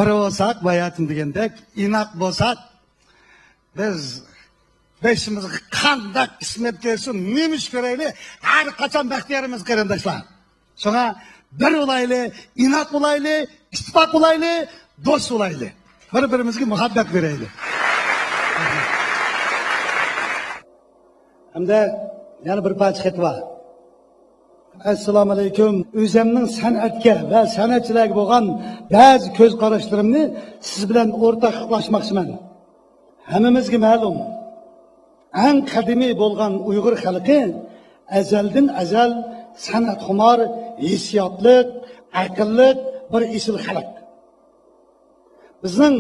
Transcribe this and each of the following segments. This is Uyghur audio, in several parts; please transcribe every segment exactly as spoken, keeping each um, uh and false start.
بىر بولساق، باياتىن دېگەندەك، ئىناق بولساق، بىز بېشىمىزغا قانداق قىسمەت كەلسۇن، نېمە ئىش كۆرەيلى، ھەر قاچان بەختىيارمىز، قېرىنداشلار. شۇڭا بىر بولايلى، ئىناق بولايلى، ئىتتىپاق بولايلى، دوست بولايلى. بىر-بىرىمىزگە مۇھەببەت بېرەيلى. ھەمدە يەنە بىر پارچە خەت بار. ئەسسالامۇئەلەيكۇم. ئۆزۈمنىڭ سەنئەتكە ۋە سەنئەتچىلەرگە بولغان بەزى كۆز قاراشلىرىمنى سىز بىلەن ئورتاقلاشماقچىمەن. ھەممىمىزگە مەلۇم، ئەڭ قەدىمىي بولغان ئۇيغۇر خەلقى ئەزەلدىن ئەزەل سەنئەتخۇمار، ھېسسىياتلىق، ئەقىللىق بىر ئېسىل خەلق. بىزنىڭ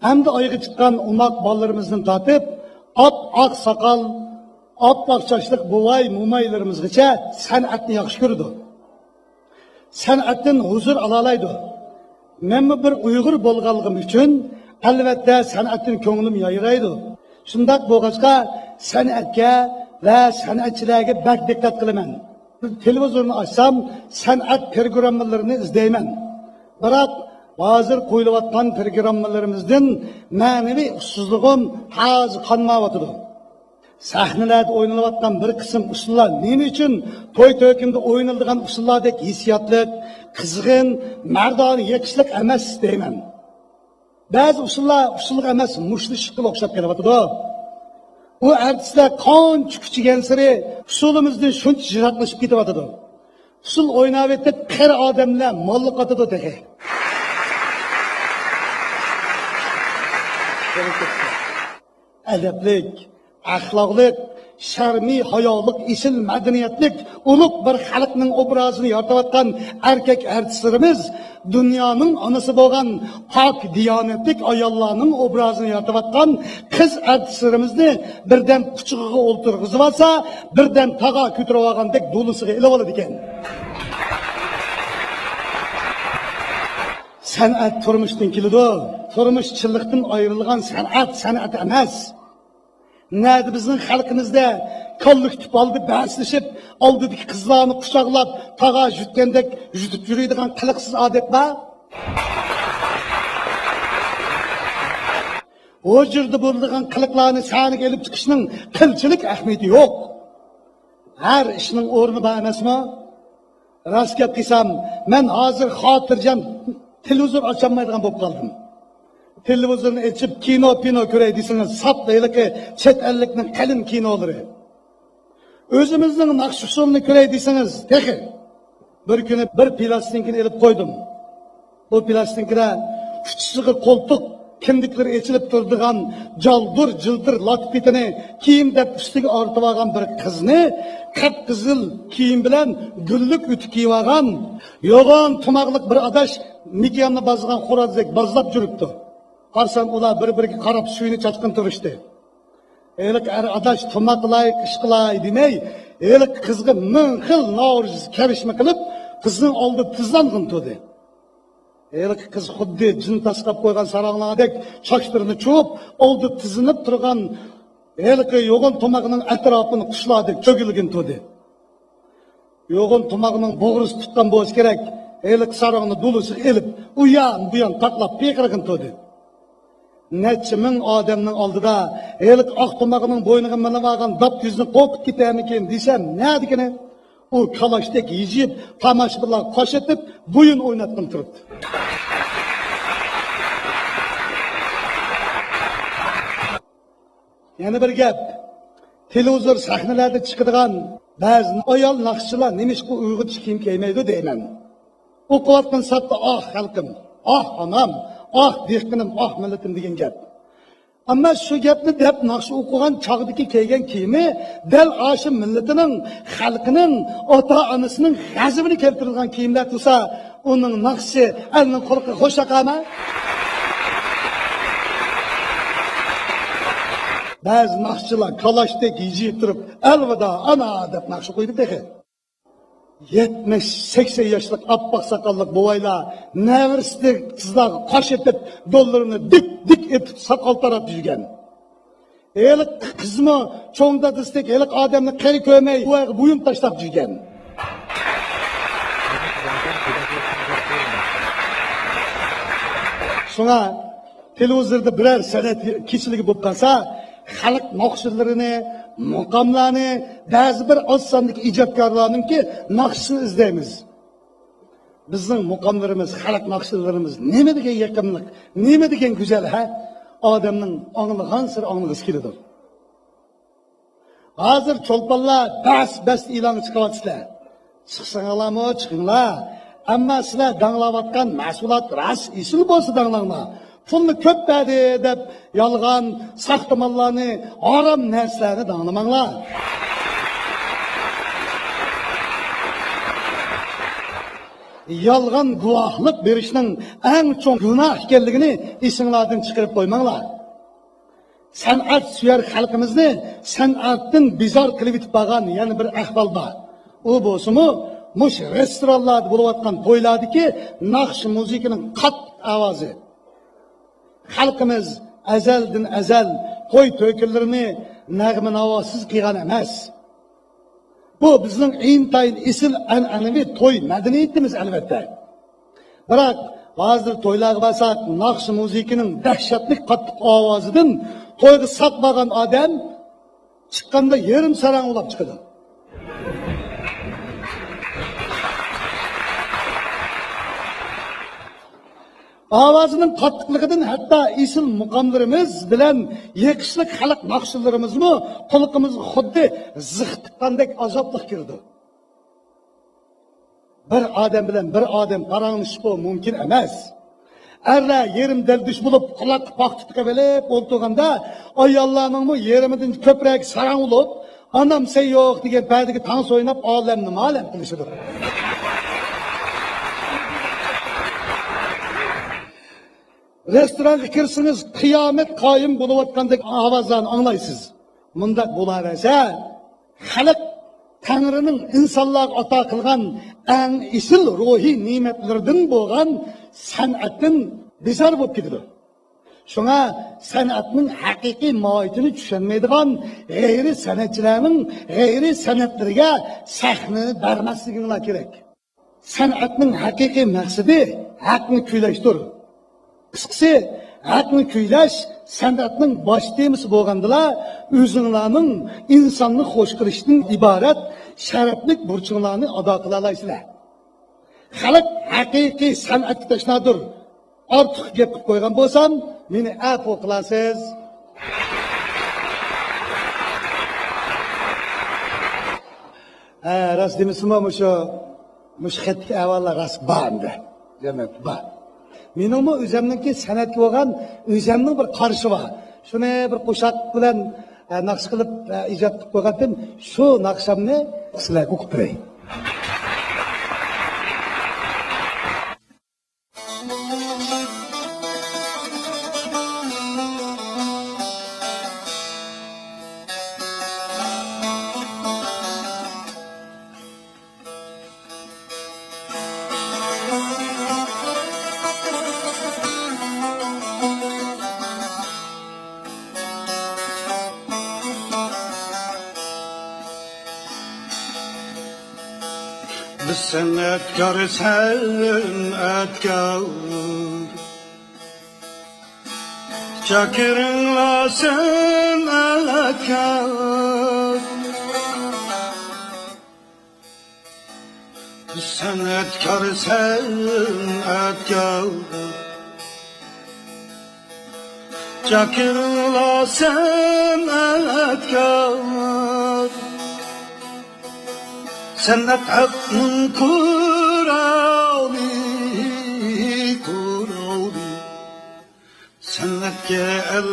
ئەمدى ئايىغى چىققان ئوماق بالىلىرىمىزدىن تارتىپ، ئاپئاق ساقال، ئاپئاق چاچلىق بوۋاي، مومايلىرىمىزغىچە سەنئەتنى ياخشى كۆرىدۇ. سەنئەتتىن ھۇزۇر ئالالايدۇ. مەنمۇ بىر ئۇيغۇر بولغانلىقىم ئۈچۈن، ئەلۋەتتە، سەنئەتتىن كۆڭلۈم يايرايدۇ. شۇنداق بولغاچقا، سەنئەتكە ۋە سەنئەتچىلەرگە بەك دىققەت قىلىمەن. تېلېۋىزورنى ئاچسام، سەنئەت پىروگراممىلىرىنى ئىزدەيمەن. بىراق، ھازىر قويۇلۇۋاتقان پىروگراممىلىرىمىزدىن مەنىۋى ئۇسسۇزلۇقۇم تازا قانمايۋاتىدۇ. سەھنىلەردە ئوينىلىۋاتقان بىر قىسىم ئۇسسۇللار نېمە ئۈچۈن توي-تۆكۈندە ئوينىلىدىغان ئۇسسۇللاردەك ھېسسىياتلىق، قىزغىن، مەردانە، يېقىشلىق ئەمەس دەيمەن. بەزى ئۇسسۇللار ئۇسسۇللۇق ئەمەس، مۇشتلىشىشقىلا ئوخشاپ قېلىۋاتىدۇ. ئۇ ئەرتىسلەر قانچە كۈچىگەنسېرى ئۇسسۇلىمىزدىن شۇنچە يىراقلىشىپ كېتىۋاتىدۇ. ئۇسسۇل ئويناۋېتىپ، قېرى ئادەملەر ماللىق ئاتىدۇ تېخى. ئەدەپلىك، ئەخلاقلىق، شەرمى ھايالىق، ئېسىل مەدەنىيەتلىك، ئۇلۇغ بىر خەلقنىڭ ئوبرازىنى يارىتىۋاتقان ئەركەك ئارتىسلىرىمىز، دۇنيانىڭ ئانىسى بولغان پاك دىيانەتلىك ئاياللارنىڭ ئوبرازىنى يارىتىۋاتقان قىز ئارتىسلىرىمىزنى بىردەم قۇچىقىغا ئولتۇرغۇزۇۋالسا، بىردەم تاغا كۆتۈرۈۋالغاندەك دولىسىغا ئېلىۋالىدىكەن. سەنئەت تۇرمۇشتىن كېلىدۇ. تۇرمۇش چىنلىقتىن ئايرىلغان سەنئەت، سەنئەت ئەمەس. نەدە بىزنىڭ خەلقىمىزدە كاللىكتىپ ھالدا بەسلىشىپ، ئالدىدىكى قىزلارنى قۇچاقلاپ، تاغا يۈتكەندەك يۈتۈپ يۈرىدىغان قىلىقسىز ئادەت بار؟ ھۇجرىدا بولىدىغان قىلىقلارنى سەھنىگە ئېلىپ چىقىشنىڭ قىلچىلىك ئەھمىيىتى يوق. ھەر ئىشنىڭ ئورنى بار ئەمەسمۇ؟ راست گەپ قىلسام، مەن ھازىر خاتىرجەم تېلېۋىزور ئاچالمايدىغان بولۇپ قالدىم. تېلېۋىزورنى ئېچىپ، كىنو، پىنو كۆرەي دېسىڭىز، ساپ ھېلىقى چەت ئەللىكنىڭ قەلىن كىنولىرى. ئۆزىمىزنىڭ ناخشا ئۇسسۇلىنى كۆرەي دېسىڭىز، تېخى. بىر كۈنى بىر پىلاستىنكىنى ئېلىپ قويدۇم. بۇ پىلاستىنكىدا ئۇچىسىغا قولتۇق، كىندىكلىرى ئېچىلىپ تۇرىدىغان جالدۇر-جىلدىر لاتا پېتىنى كىيىم دەپ ئۈستىگە ئارتىۋالغان بىر قىزنى قىپقىزىل كىيىم بىلەن گۈللۈك ئۆتۈك كىيىۋالغان، يوغان تۇماقلىق بىر ئاداش مېكىياننى بازغان خورازدەك بازلاپ يۈرۈپتۇ. قارىسام، ئۇلار بىر-بىرىگە قاراپ سۈيىنى چاچقىلى تۇرۇشتى. ھېلىقى ئەر ئاداش تۇماق قىلاي، ئىش قىلاي دېمەي، ھېلىقى قىزغا مىڭ خىل نارازى كەرىشمە قىلىپ، قىزنىڭ ئالدىدا تىزلانغىن تۇردى. ھېلىقى قىز خۇددى جىن تاسقاپ قويغان ساراڭلاردەك چاچلىرىنى چۇۋۇپ، ئالدىدا تىزلىنىپ تۇرغان ھېلىقى يوغان تۇماقنىڭ ئەتراپىنى قۇشلاردەك چۆگىلىگىن تۇردى. يوغان تۇماقنىڭ بوغرىسى تۇتقان بولسا كېرەك، ھېلىقى ساراڭنى دولىسىغا ئېلىپ، ئۇيان-بۇيان تاقلاپ پىقىرغىن تۇردى. نەچچە مىڭ ئادەمنىڭ ئالدىدا ھېلىقى ئاق تۇماقنىڭ بوينىغا مىلىۋالغان داپ كۆزىنى قورقۇپ كېتەرمىكىن دېسەم، نەدىكىنى؟ ئۇ كالاچتەك ھىجىيىپ، تاماشىبىنلارغا قاش ئېتىپ، بويۇن ئويناتقىلى تۇرۇپتۇ. يەنە بىر گەپ، تېلېۋىزور، سەھنىلەردە چىقىدىغان بەزى ئايال ناخشىچىلار نېمىشقا ئۇيغۇرچە كىيىم كىيمەيدۇ دەيمەن. ئوقۇۋاتقان سەپتە «ئاھ خەلقىم، ئاھ ئانام، ئاھ دېھقىنىم، ئاھ مىللىتىم» دېگەن گەپ. ئەمما شۇ گەپنى دەپ ناخشا ئوقۇغان چاغدىكى كىيگەن كىيىمى دەل ئاشۇ مىللىتىنىڭ، خەلقىنىڭ، ئاتا-ئانىسىنىڭ غەزىپىنى كەلتۈرىدىغان كىيىملەر تۇرسا، ئۇنىڭ ناخشىسى ئەلنىڭ قۇلىقىغا خوش چاقامۇ؟ بەزى ناخشىچىلار كالاچتەك ھىجىيىپ تۇرۇپ، «ئەلۋىدا، ئانا» دەپ ناخشا قويىدۇ تېخى. يەتمىش، سەكسەن ياشلىق ئاپئاق ساقاللىق بوۋايلار نەۋرىسىدەك قىزلارغا قاش ئېتىپ، دوللىرىنى دىك-دىك ئېتىپ، ساقال تاراپ يۈرگەن. ھېلىقى قىزمۇ چوڭ دادىسىدەك ھېلىقى ئادەمنى قېرى كۆرمەي، بوۋايغا بويۇن تاشلاپ يۈرگەن. شۇڭا تېلېۋىزوردا بىرەر سەنئەت كېچىلىكى بولۇپ قالسا، خەلق ناخشىلىرىنى، مۇقاملارنى، بەزى بىر ئاز ساندىكى ئىجادكارلارنىڭكى ناخشىسىنى ئىزدەيمىز. بىزنىڭ مۇقاملىرىمىز، خەلق ناخشىلىرىمىز نېمە دېگەن يېقىملىق، نېمە دېگەن گۈزەل، ھە؟ ئادەمنىڭ ئاڭلىغانسېرى ئاڭلىغۇسى كېلىدۇ. ھازىر چولپانلار بەس-بەس ئېلانغا چىقىۋاتىسىلەر. چىقسىڭلارمۇ چىقىڭلار. ئەمما سىلەر داڭلاۋاتقان مەھسۇلات راست ئېسىل بولسا داڭلاڭلار. پۇلنى كۆپ بەردى دەپ يالغان، ساختىمانلارنى، ھارام نەرسىلەرنى داڭلىماڭلار. يالغان گۇۋاھلىق بېرىشنىڭ ئەڭ چوڭ گۇناھ ئىكەنلىكىنى ئېسىڭلاردىن چىقىرىپ قويماڭلار. سەنئەت سۆيەر خەلقىمىزنى سەنئەتتىن بىزار قىلىۋېتىپ بارغان يەنە بىر ئەھۋال بار. ئۇ بولسىمۇ، مۇشۇ رېستورانلاردا بولۇۋاتقان تويلاردىكى ناخشا مۇزىكىنىڭ قاتتىق ئاۋازى. خەلقىمىز ئەزەلدىن ئەزەل توي تۆكۈنلىرىنى نەغمە ناۋاسىز قىلغان ئەمەس. بۇ بىزنىڭ ئىنتايىن ئېسىل ئەنئەنىۋى توي مەدەنىيىتىمىز، ئەلۋەتتە. بىراق، ھازىر تويلارغا بارساق، ناخشا مۇزىكىنىڭ دەھشەتلىك قاتتىق ئاۋازىدىن تويغا ساق بارغان ئادەم چىققاندا يېرىم ساراڭ ئۇلاپ چىقىدۇ. ئاۋازىنىڭ قاتتىقلىقىدىن ھەتتا ئېسىل مۇقاملىرىمىز بىلەن يېقىشلىق خەلق ناخشىلىرىمىزمۇ قۇلىقىمىزغا خۇددى زىخ تىققاندەك ئازابلىق كىرىدۇ. بىر ئادەم بىلەن بىر ئادەم پاراڭلىشىشقۇ مۇمكىن ئەمەس. ئەرلەر يېرىم دەلدۈش بولۇپ، قۇلاققا پاختا تىقىپ ئېلىپ ئولتۇرغاندا، ئاياللارنىڭمۇ يېرىمىدىن كۆپرەك ساراڭ بولۇپ، «ئانام سەن يوق» دېگەن پەدىگە تانسا ئويناپ، ئالەمنى مالەم قىلىشىدۇ. رېستورانغا كىرسىڭىز، قىيامەت قايىم بولۇۋاتقاندەك ئاۋازلارنى ئاڭلايسىز. مۇنداق بولاۋەرسە، خەلق تەڭرىنىڭ ئىنسانلارغا ئاتا قىلغان ئەڭ ئېسىل روھىي نېمەتلىرىدىن بولغان سەنئەتتىن بىزار بولۇپ كېتىدۇ. شۇڭا سەنئەتنىڭ ھەقىقىي ماھىيىتىنى چۈشەنمەيدىغان غەيرىي سەنئەتچىلەرنىڭ غەيرىي سەنئەتلىرىگە سەھنە بەرمەسلىكىڭلار كېرەك. سەنئەتنىڭ ھەقىقىي مەقسىتى ھەقنى كۈيلەشتۇر. قىسقىسى، ھەقنى كۈيلەش سەنئەتنىڭ باش تېمىسى بولغاندىلا، ئۆزۈڭلارنىڭ ئىنساننى خوش قىلىشتىن ئىبارەت شەرەپلىك بۇرچۇڭلارنى ئادا قىلالايسىلەر. خەلق ھەقىقىي سەنئەتكە تەشنادۇر. ئارتۇق گەپ قىلىپ قويغان بولسام، مېنى ئەپۇ قىلارسىز. ھە، راست دېمىسىمۇ، مۇشۇ، مۇشۇ خەتتىكى ئەھۋاللار راست بار ئەمدى. جەمئىيەتتە بار. مېنىڭمۇ ئۆزەمنىڭكى سەنئەتكە بولغان ئۆزەمنىڭ بىر قارىشى بار. شۇنى بىر قوشاق بىلەن، ئە، ناخشا قىلىپ، ئە، ئىجاد قىلىپ قويغانتىم. شۇ ناخشامنى سىلەرگە ئوقۇپ بېرەي. بىز سەنئەتكار، سەنئەتكار. چاكىرىڭلار سەنئەتكار. بىز سەنئەتكار، سەنئەتكار. چاكىرىڭلار سەنئەتكار. سەنئەت ھەقنىڭ قورالى، قورالى. سەنئەتكە ئەل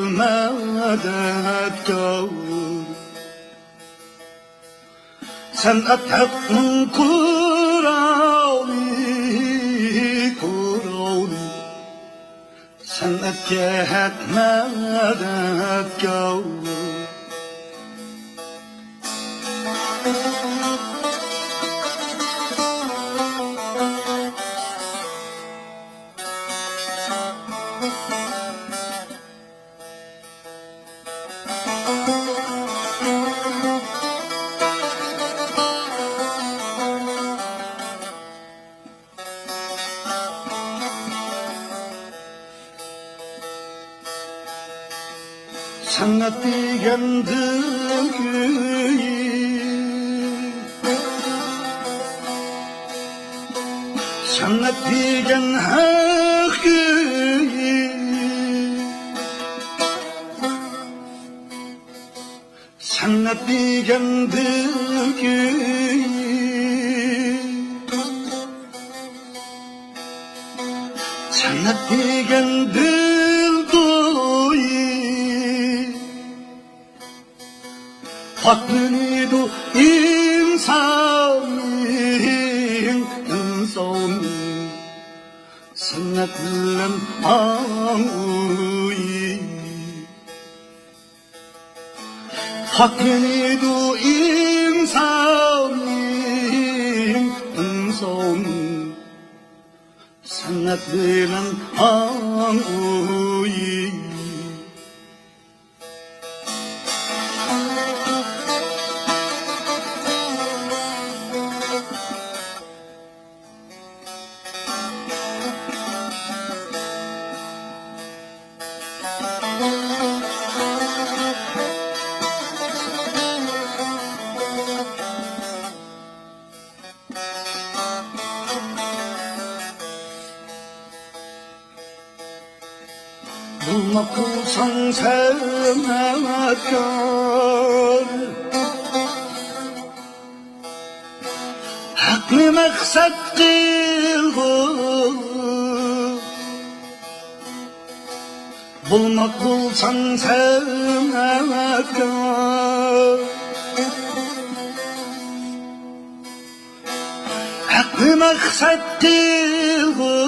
مەدەتكار. سەنئەت ھەقنىڭ قورالى، قورالى. سەنئەتكە ھەق مەدەتكار. سەنئەت دېگەن دىل كۈيى، سەنئەت دېگەن ھەق كۈيى، سەنئەت دېگەن دىل كۈيى، سەنئەت دېگەن دىل تويى. پاكلىنىدۇ ئىنساننىڭ، ئىنساننىڭ سەنئەت بىلەن ئاڭ ئويى. پاكلىنىدۇ ئىنساننىڭ، ئىنساننىڭ سەنئەت بىلەن ئاڭ ئويى. بولماق بولساڭ سەنئەتكار، ھەقنى مەقسەت قىلغۇ. بولماق بولساڭ سەنئەتكار، ھەقنى مەقسەت قىلغۇ.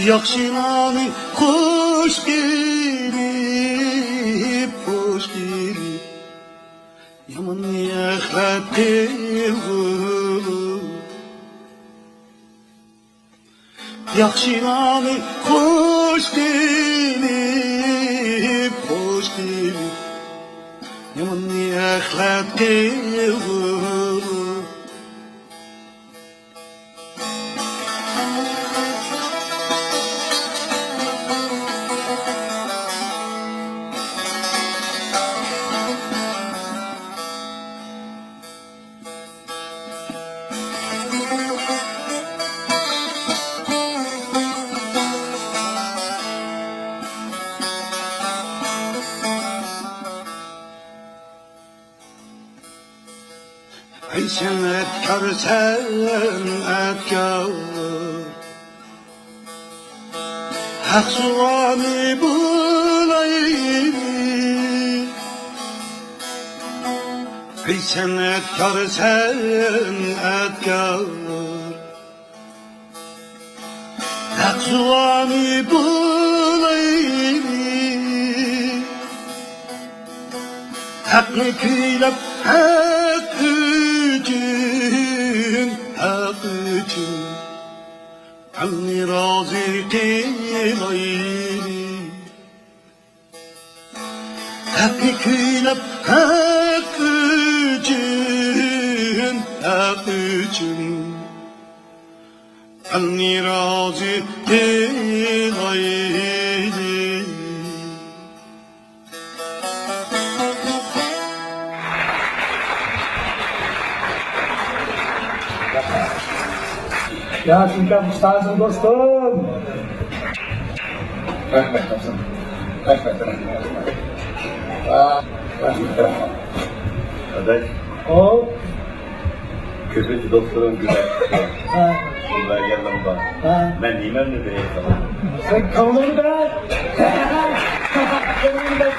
ياخشىلارنى خوش قىلىپ، خوش قىلىپ، ياماننى ئەخلەت قىلغۇ. ياخشىلارنى خوش قىلىپ، خوش قىلىپ، ياماننى ئەخلەت قىلغۇ. ئەي سەنئەتكار، سەنئەتكار، ھەق سوئالى بولايلى. ئەي سەنئەتكار، سەنئەتكار، ھەق سوئالى بولايلى. ھەقنى كۈيلەپ، ھەق ئۈچۈن، ھەق ئۈچۈن، ئەلنى رازى قىلايلى. ھەقنى كۈيلەپ، ھەق ئۈچۈن، ھەق ئۈچۈن، ئەلنى رازى قىلايلى. ياخشى ئىكەن، ئۇستازىم، دوستۇم. رەھمەت، دوستۇم. رەھمەت، رەھمەت، رەھمەت. ئا، رەھمەت، رەھمەت. ئاداش. ئو. كۆپىنچە دوستلىرىم گۈلەپ، ھە، پۇل بەرگەنلىرىم بار. ھە. مەن نېمەمنى بېرەي ساڭا؟ سەن كۆڭلۈڭنى بەر. كۆڭلۈڭنى بەر.